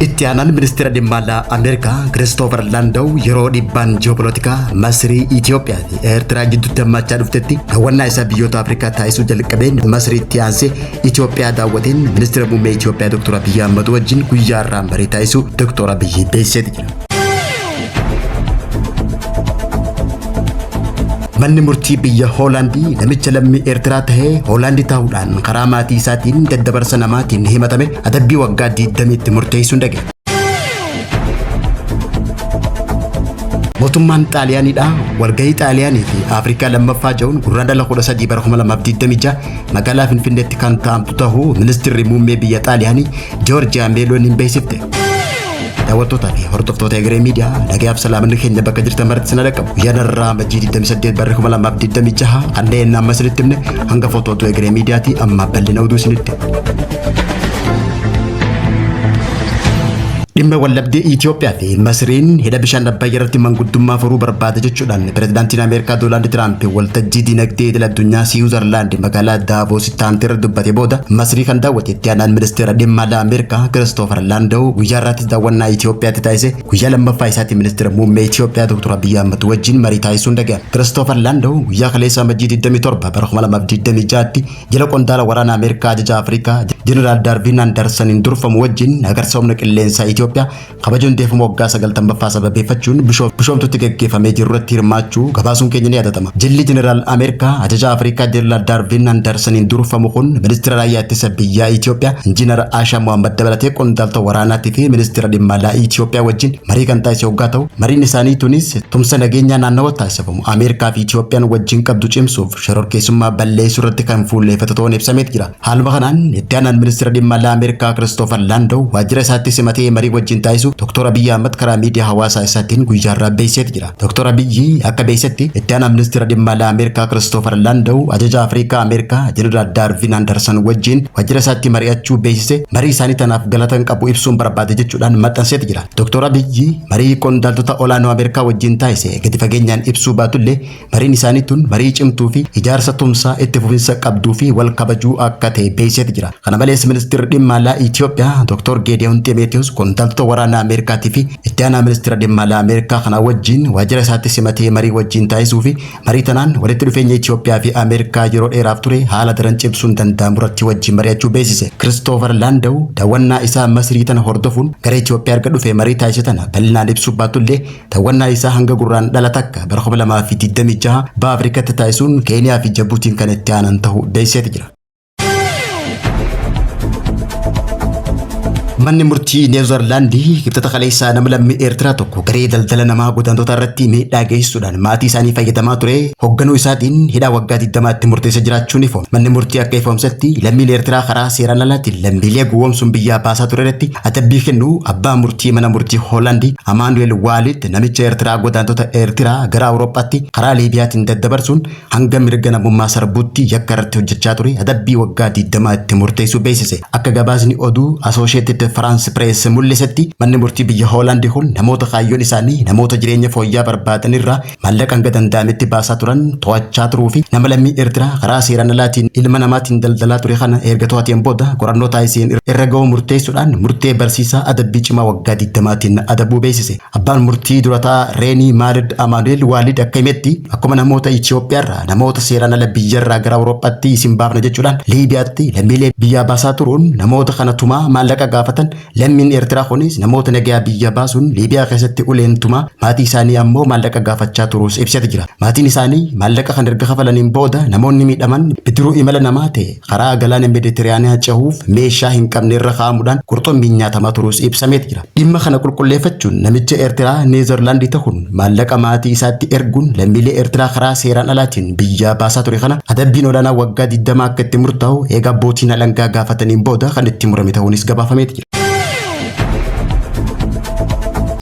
Itti aanaan ministeera dhimma alaa Ameerikaa Kiristoofer Laandaw yeroo dhiibbaan ji'opolitikaa Masrii, Itoophiyaa fi Eertiraa gidduutti hammaachaa dhuftetti daawwannaa isaa biyyoota Afrikaa taasisuu jalqabeen Masriitti aansee Itoophiyaa daawwateen ministeera muummee Itoophiyaa Dr. Abiyyi Ahmad wajjin guyyaa har'aa marii taasisuu Dr. Abiyyi beeksiseeti jira. Manni murtii biyya Hoolaandii namicha lammii Eertiraa tahee Hoolaandii taa'uudhaan karaa maatii isaatiin daddabarsa namaatiin himatame adabbii waggaa 20 itti murteessuun dhage. Mootummaan Xaaliyaaniidha walgahii Xaaliyaanii fi Afrikaa lammaffaa jedhuun Gurraandhala 13 bara 2026 magaalaa Finfinneetti kan taa'amtu tahuu ministirri muummee biyya Xaaliyaanii Joorjiyaa Meelooniin beeksifte. Daawwattootaa fi hordoftoota Egeree Miidiyaa, nagayaaf salaamanni keenya bakka jirtan maratti sana dhaqqabu. Guyyaan har'aa Amajjii 28 barri 2026 kanneen amma isinitti himne hanga footootu Egeree Miidiyaati, amma bal'ina oduu isinitti. Dhimma wallabdee Itoophiyaa fi Masriin hidha bishaan Abbayyaa irratti manguddummaa furuu barbaada jechuudhaan pirezidaantiin Ameerikaa Doonaald Tiraamp waltajjii dinagdee idil addunyaa Siwiizerlaand magaalaa Daavoositti taa'amte irra dubbate booda Masrii kan daawwate itti aanaan ministeera dhimma alaa Ameerikaa Kiristoofer Laandaw guyyaa irraattis daawwannaa Itoophiyaatti taasise guyyaa lammaffaa isaatiin ministeera muummee Itoophiyaa Dr. Abiyyi Ahmad wajjin marii taasisuun dhaga'ame. Kiristoofer Laandaw guyyaa kaleessa Amajjii 27 bara 2026tti jila qondaala waraana Ameerikaa ajaja Afrikaa Jeneraal Daarviin Andarsaniin durfamu wajjin agarsiisa humna qilleensaa Itoophiyaa kabaja hundeeffama waggaa 90ffaa sababeeffachuun Bishooftutti gaggeeffamee jiru irratti hirmaachuu gabaasuun keenya ni yaadatama. Jilli Jeneraal Ameerikaa ajaja Afrikaa Jeneraal Daarviin Andarsaniin durfamu kun ministeera raayyaa ittisa biyyaa Itoophiyaa Injiinar Aashaa Mohammad dabalatee qondaaltota waraanaatii fi ministeera dhimma alaa Itoophiyaa wajjin marii kan taasise hoggaa ta'u, mariin isaanii tunis tumsa nageenyaa naannawa taasifamu Ameerikaa fi Itoophiyaan wajjin qabdu cimsuuf shororkeessummaa balleessuu irratti kan fuulleeffatu ta'uun ibsameet jira. Haaluma kanaan itti aanaan ministeera dhimma alaa Ameerikaa Kiristoofer Laandaw waajjira isaatti simatee marii wajjin taasisu Dr. Abiyyi Ahmad karaa miidiyaa hawaasaa isaatiin guyyaa har'aa beeksiseet jira. Dr. Abiyyi akka beeksisetti itti aanaan ministeera dhimma alaa Ameerikaa Kiristoofer Laandaw ajaja Afrikaa Ameerikaa Jeneraal Daarvin Andarsan wajjin waajjira isaatti mari'achuu beeksise, marii isaanii tanaaf galata qabu ibsuun barbaade jechuudhaan maxxanseet jira. Dr. Abiyyi marii qondaaltota olaanoo Ameerikaa wajjin taasise gadi fageenyaan ibsuu baatullee mariin isaanii tun marii cimtuu fi ijaarsa tumsaa itti fufinsa qabduu fi wal kabajuu akka ta'e beeksiseeti jira. Kana malees ministeerri dhimma alaa Itoophiyaa Dr. Geediyoon Ximeetiyoos qondaaltota waraanaa Ameerikaatii fi itti aanaa ministeera dhimma alaa Ameerikaa kana wajjin waajjira isaatti simatee marii wajjin taasisuu fi marii tanaan walitti dhufeenya Itoophiyaa fi Ameerikaa yeroo dheeraaf ture haala daran cimsuun danda'amu irratti wajjin mari'achuu beeksise. Kiristoofer Laandaw daawwannaa isaa Masrii tana hordofuun gara Itoophiyaa erga dhufe marii taasise tana bal'inaan ibsuu baatullee daawwannaa isaa hanga Gurraandhala 1 bara 2026 Baha Afrikaatti taasisuun Keeniyaa fi Jabuutiin kan itti aanan ta'uu beeksiseeti jira. Manni murtii Neezerlaandii Kibxata kaleessaa nama lammii Eertiraa tokko garee daldala namaa godaantota irratti miidhaa geessisuudhaan maatii isaanii fayyadamaa ture hoogganuu isaatiin hidhaa waggaa 20 itti murteessa jiraachuun ifoome. Manni murtii akka ifoomsetti lammiin Eertiraa karaa seeraan alaatiin lammiilee gowwoomsuun biyyaa baasaa ture irratti adabbii kennu abbaa murtii mana murtii Hoolaandii Amaanu'eel Waalid namicha Eertiraa godaantota Eertiraa gara Awurooppaatti karaa Liibiyaatiin daddabarsuun hanga mirga namummaa sarbuutti yakka irratti hojjechaa ture adabbii waggaa 20 itti murteessuu beeksise. Akka gabaasni oduu Associated France Press mul'isetti manni murtii biyya Hoolaandi kun namoota kaayyoon isaanii namoota jireenya fooyya'aa barbaadan irraa maallaqa hanga danda'ametti baasaa turan to'achaa turuu fi nama lammii Eertiraa karaa seeraan alaatiin ilma namaatiin daldalaa ture kana erga to'ateen booda qorannoo taasiseen irra ga'uu murteessuudhaan murtee barsiisaa adabbii cimaa waggaa 20tiin adabuu beeksise. Abbaan murtii durataa Reenii Maalid Amaanu'eel Waalid akka himetti akkuma namoota Itoophiyaarraa namoota seeraan ala biyyarraa gara Awurooppaatti isin baafna jechuudhaan Liibiyaatti lammiilee biyyaa baasaa turuun namoota kana tumaa maallaqa gaafatan, lammiin Eertiraa kunis namoota nagayaa biyya baasuun Liibiyaa keessatti uleen tumaa maatii isaanii ammoo maallaqa gaafachaa turuus ibsate jira. Maatiin isaanii maallaqa kan erga kafalaniin booda namoonni miidhaman bidiruu imala namaa ta'e karaa galaana Meeditiraaniyaa cehuuf meeshaa hin qabne irra kaa'amuudhaan qurxummiin nyaatamaa turuus ibsameet jira. Dhimma kana qulqulleeffachuun namicha Eertiraa Neezerlaandii ta'uun maallaqa maatii isaatti erguun lammiilee Eertiraa karaa seeraan alaatiin biyyaa baasaa ture kana adabbiin olaanaa waggaa 20 akka itti murtaa'u eega abbootiin alangaa gaafataniin booda kan itti murame ta'uunis gabaafameeti jira.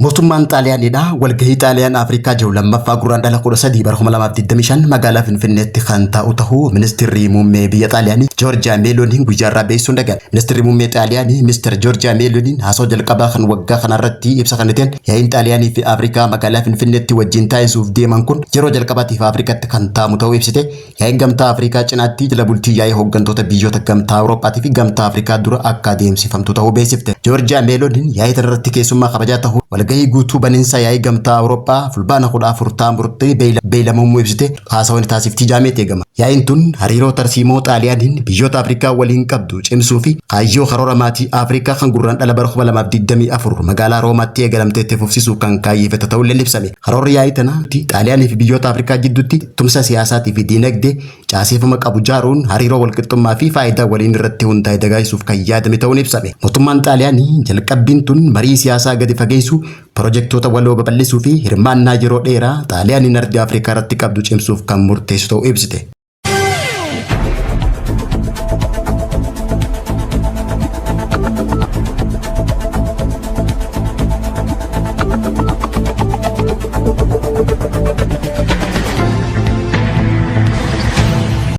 Mootummaan Xaaliyaanidha walgahii Xaaliyaan Afrikaa jiru lammaffaa Guraandhala 13 bara 2025 magaalaa Finfinneetti kan taa'u tahuu ministeerri muummee biyya Xaaliyaanii Joorjiyaa Meelooniin guyyaa irraa beeksisuun dhaga'ame. Ministeerri muummee Xaaliyaanii Ministeer Joorjiyaa Meelooniin haasawaa jalqabaa kan waggaa kanarratti ibsa kenniteen, yaa'iin Xaaliyaanii fi Afrikaa magaalaa Finfinneetti wajjin taasisuuf deeman kun yeroo jalqabaatiif Afrikaatti kan taa'amu ta'uu ibsite. Yaa'iin Gamtaa Afrikaa cinaatti jala bultii yaa'ii hooggantoota biyyoota Gamtaa Awurooppaatii fi Gamtaa Afrikaa dura akka adeemsifamtu ta'uu beeksifte. Joorjiyaa Meelooniin yaa'ii tanarratti keessummaa kabajaa ta'uu walgahii guutuu baniinsa yaa'ii Gamtaa Awurooppaa Fulbaana 14 ta'an murtee beeylamamuu ibsite haasawaan taasiftii jaameet eegama. Yaa'iin tun hariiroo tarsiimoo Xaaliyaaniin biyyoota Afrikaa waliin qabdu cimsuu fi kaayyoo karoora maatii Afrikaa kan Gurraandhala bara 2024 magaalaa Roomaatti eegalamtee itti fufsiisuu kan kaayyeffate ta'ullee ibsame. Karoorri yaa'ii tanaa Xaaliyaanii fi biyyoota Afrikaa jidduutti tumsa siyaasaatii fi diinagdee caaseeffama qabu jaaruun hariiroo walqixxummaa fi faayidaa waliin irratti hundaa'e dagaagsuuf kan yaadame ta'uun ibsame. Mootummaan Xaaliyaanii jalqabbiin tun marii siyaasaa gadi fageessuu, pirojektoota waloo babal'isuu fi hirmaannaa yeroo dheeraa Xaaliyaaniin ardii Afrikaa irratti qabdu cimsuuf kan murteessu ta'uu ibsite.